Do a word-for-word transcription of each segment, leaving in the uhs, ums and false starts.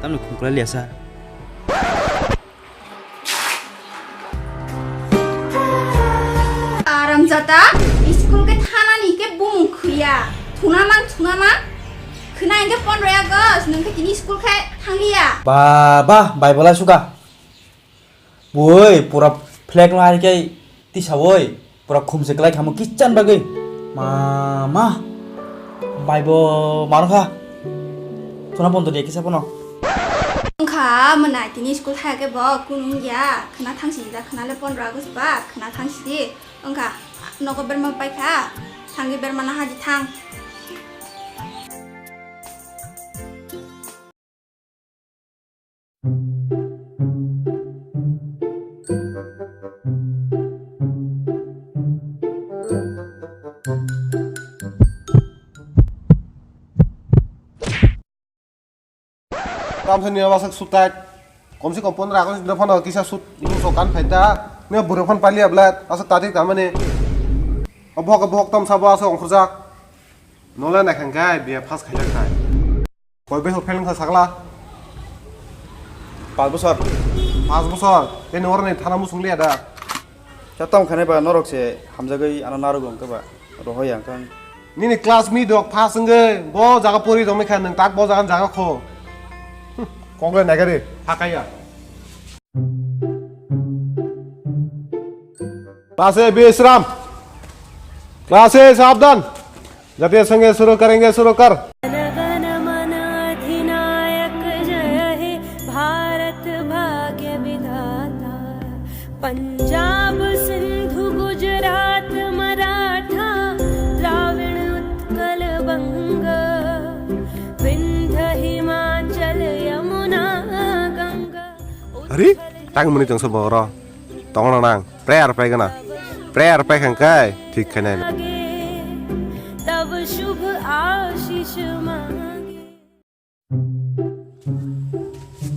Tamni khungkla liya sa. Aramjata, school ke thanani ke bumung khuya. Thuna man, thuna man. Khna hingke pondro August, nung ke tini school ke thangliya. Ba, ba, bai bolai suka. Boi, pura flag no hari kai tisa boi. Pura khum se klai khamo kichan bagwi. Ma, ma. Bai bo maro kha. Thuna pondro dia kisa pono. Wngkha mwnai tini school thaya ke bo kunung ya. Khna thangsi da khna le pondro August ba khna thangsi di. Wngkha nogo berma pai kha. Thangwi berma na haji thang. Tamsa ni wasak sutai. Komsi kom pondro August ni phano kisa sut ibu so kan phaita. Ne buru phan pali abla aswk tatik tamani. Obohok obohok tamsa bo aswk ongkhorjak. Nola naikhan kai biya pass khaijak khai. Koi bwswk phailung kha sakla? Pas bosor. Pas bosor. Tei norok ni thana musung liya da. Khe tong khanai ba norok se hamjagwi ano narwk wng khe ba rohoi ang kang. Nini class mi dok pass wngwi bo jaga pori tongmai kha nwng tak bo jaga jaga kho. Hm, kok le naikha de. Hakaya. Class A विश्राम। Class A सावधान। जातीय संगीत शुरू करेंगे, शुरू कर। जनगण मन अधिनायक जय हे भारत भाग्य विधाता। पंजाब सिंधु गुजरात मराठा द्राविण उत्कल बंग विंध्य हिमाचल यमुना Ganga. Ari, tang muni tongsa boro. Tongna nang, prayer pai gana. Prayer pai khang kai, thik khainai. तब शुभ आशीष मांगे।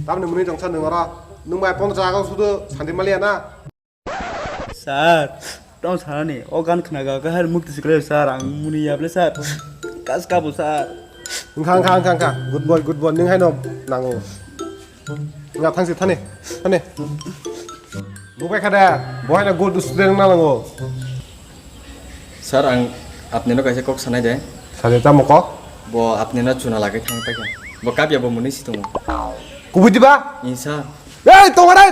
Tamni muni tongsa nung oro, nung bai pondro jaga sudu santi maliya na. Sir, tong sanani, o gan khna ga, ga har mukti sikle sir, ang muni yable sir. Kas kabu sir. Wngkha, wngkha, wngkha, wngkha. Good boy, good boy. Nwng haino nango. Wngkha, thangsi, thani, thani. Bubai khada, bo haino good student wngna nango. Sir, ang apnino kaisa kok sanai de. Sade tamo kok? Bo apnino chuna lagwi thangwi paikha. Bo kapya bo muni si tongo. Kubui diba? Insa. Ei, tongo re!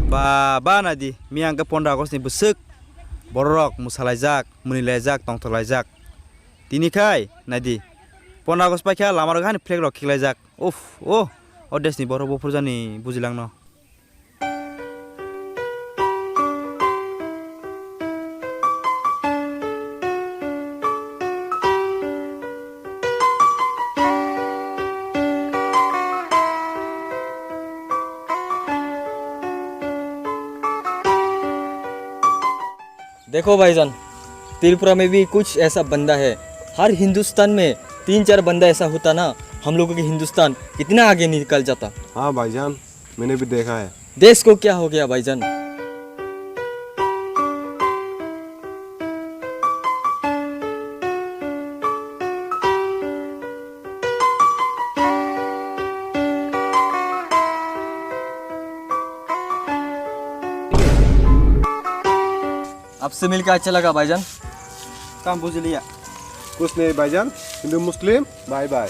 Ba, ba, naidi, miyang khe pondro August ni bwswk bororok mwsalaijak, mwnwilaijak, tongthorlaijak. Tini khai, naidi, pondro August paikha lamarok hani flag rok khiklaijak. Uff, oh, o desh ni borok buphurjani bujilangno. देखो भाईजान, त्रिपुरा में भी कुछ ऐसा बंदा है। हर हिंदुस्तान में तीन चार बंदा ऐसा होता ना, हम लोगों के हिंदुस्तान कितना आगे निकल जाता। हाँ भाईजान, मैंने भी देखा है। देश को क्या हो गया भाईजान? आपसे मिलकर अच्छा लगा भाईजान। काम बुझ लिया। कुछ नहीं भाईजान, हिंदू मुस्लिम बाय बाय।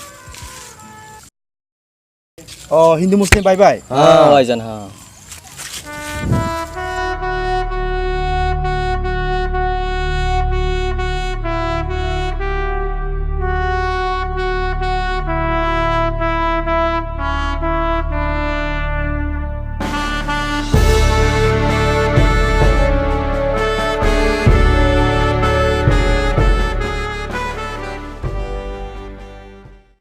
ओ, हिंदू मुस्लिम बाय बाय। हाँ भाईजान, हाँ।